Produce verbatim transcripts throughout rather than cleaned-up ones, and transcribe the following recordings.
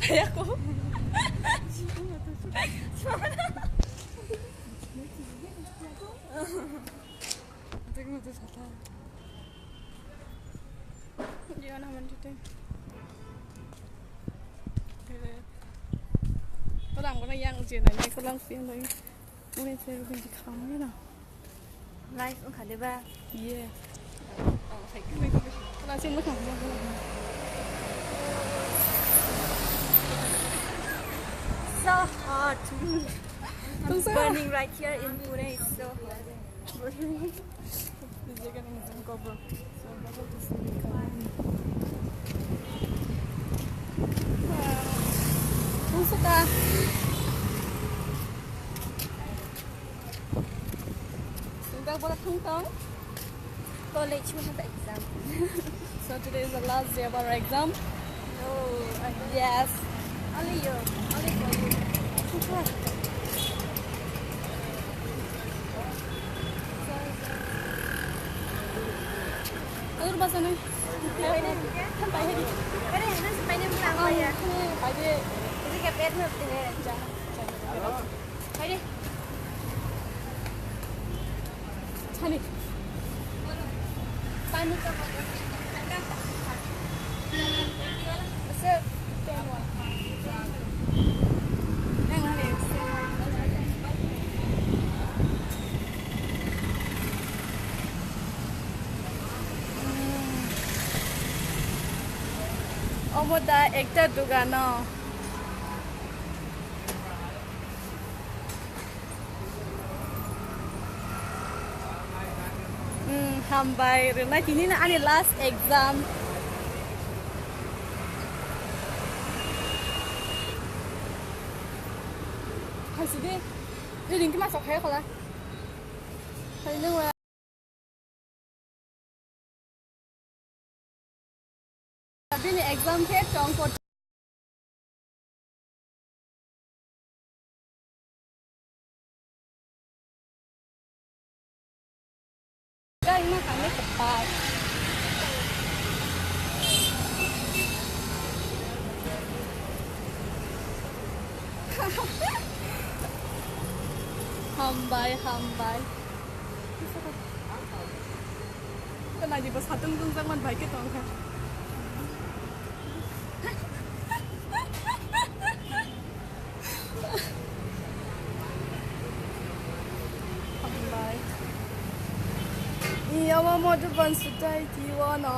Thayako. Tengno to sata. Dia na man tete. Orang orang yang je na ni ko lang sing doi. Uni se uni di kham ni na. Live wngkha de ba? Ye. Kala se mwkhang mo. So hot. Tungsa. Burning right here in Pune. It's so hot. Tungsa ta. Singkar bola thung tong. College we have exam. So today is the last day of our exam. No, I don't. Yes. Only you. Only for you. Adur basa nai. Paine, paine. Paine, paine pulang ya. Paine. Jadi kayak bed mah. Ja, ja. Paine. Chani. Pani ka bottle. Sir, ten one. Nang hale, sir. Omo da ekta dugano. Hmm, hambai rwnai tini no ani last exam. Haisi de, de ringki ma sok hai khola. Hai nung wa. Bini exam khe tong ko. Gari ma kami tepat. Hambai, hambai. Tei naidi bo satung tungjakmani bai khe tongkha. Hambai. Iyabo Madhuban sutai tiwano.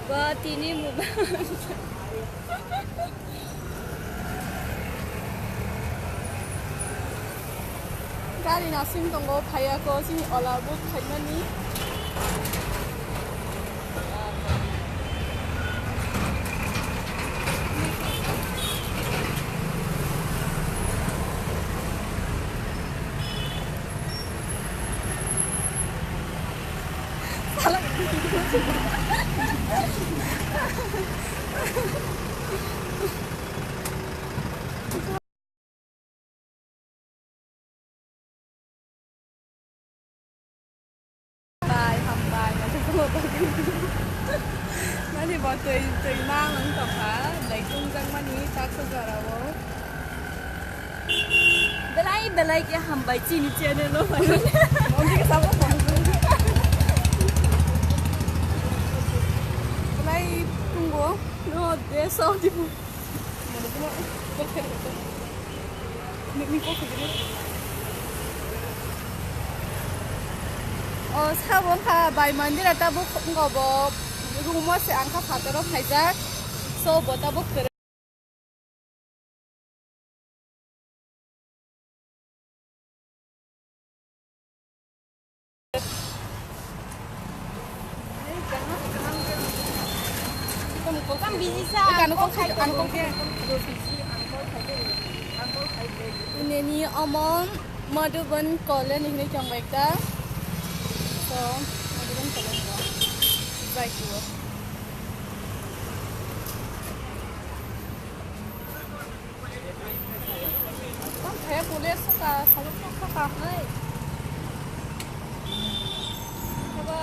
Ba tini mobile. Gari nasing tongo, phaiya ko, sini ola book khaimani. Bai, hambai, naithotok bagwi. Mani bo twi, twi mang wng tongkha, belai tungjakmani taksa jorao. Belai, belai khe hambai chini channel o phai. Belai tungo. No, de, so, tipo. O sabo wngkha bai mandira tabuk wngkha bo room o se ang kha phataro phaijak, so bo tabuk kwrwi. Nini omon Madhuban Colony hinwi tongo ekta. So, Madhuban Colony o. Jai kuo. Pule suka, saluk suka. Hai. Abo.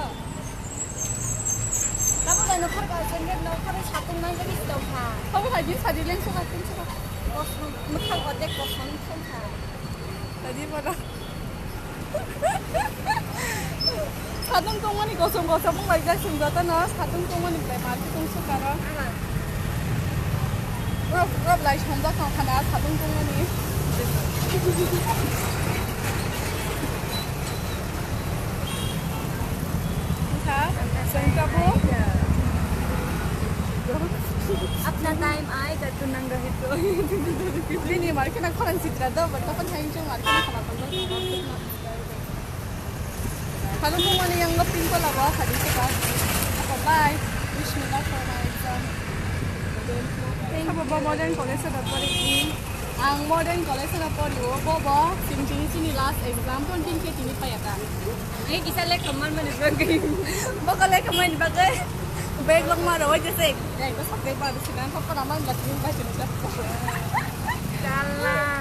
Abo dai nokhar ka, jengke nokhar satung nang jadi stok ha. Abo hai di sadi leng suka, tin suka. Kosong, mokhang odek kosong thang ha. Tadi pada. Satung tongmani kosong kosong wng laijak chwng jotono, satung tongmani belai market wng sukaro. Borok, borok lai songjak tong khana satung tongmani. Wngkha, chwng tabuk. Apna time aayega to nang rahe to. Bini market na khorang sitra do, but tokon hai chwng market na khorang tongjak. Hello, mani yang lo pink ko labo, tadi ko ba. Bye. Wish me luck for my exam. Thank you. Modern college sa dapat ini. Ang modern college sa dapat yo, bo bo. Sing sing sini last exam pon tin ke tini payata. Ini kita lek keman mana bagai. Bo ko lek keman bagai. Bag lok maro wajah sih. Ya, itu sampai baru sih kan. Kok pernah main gak sih baca. Salah.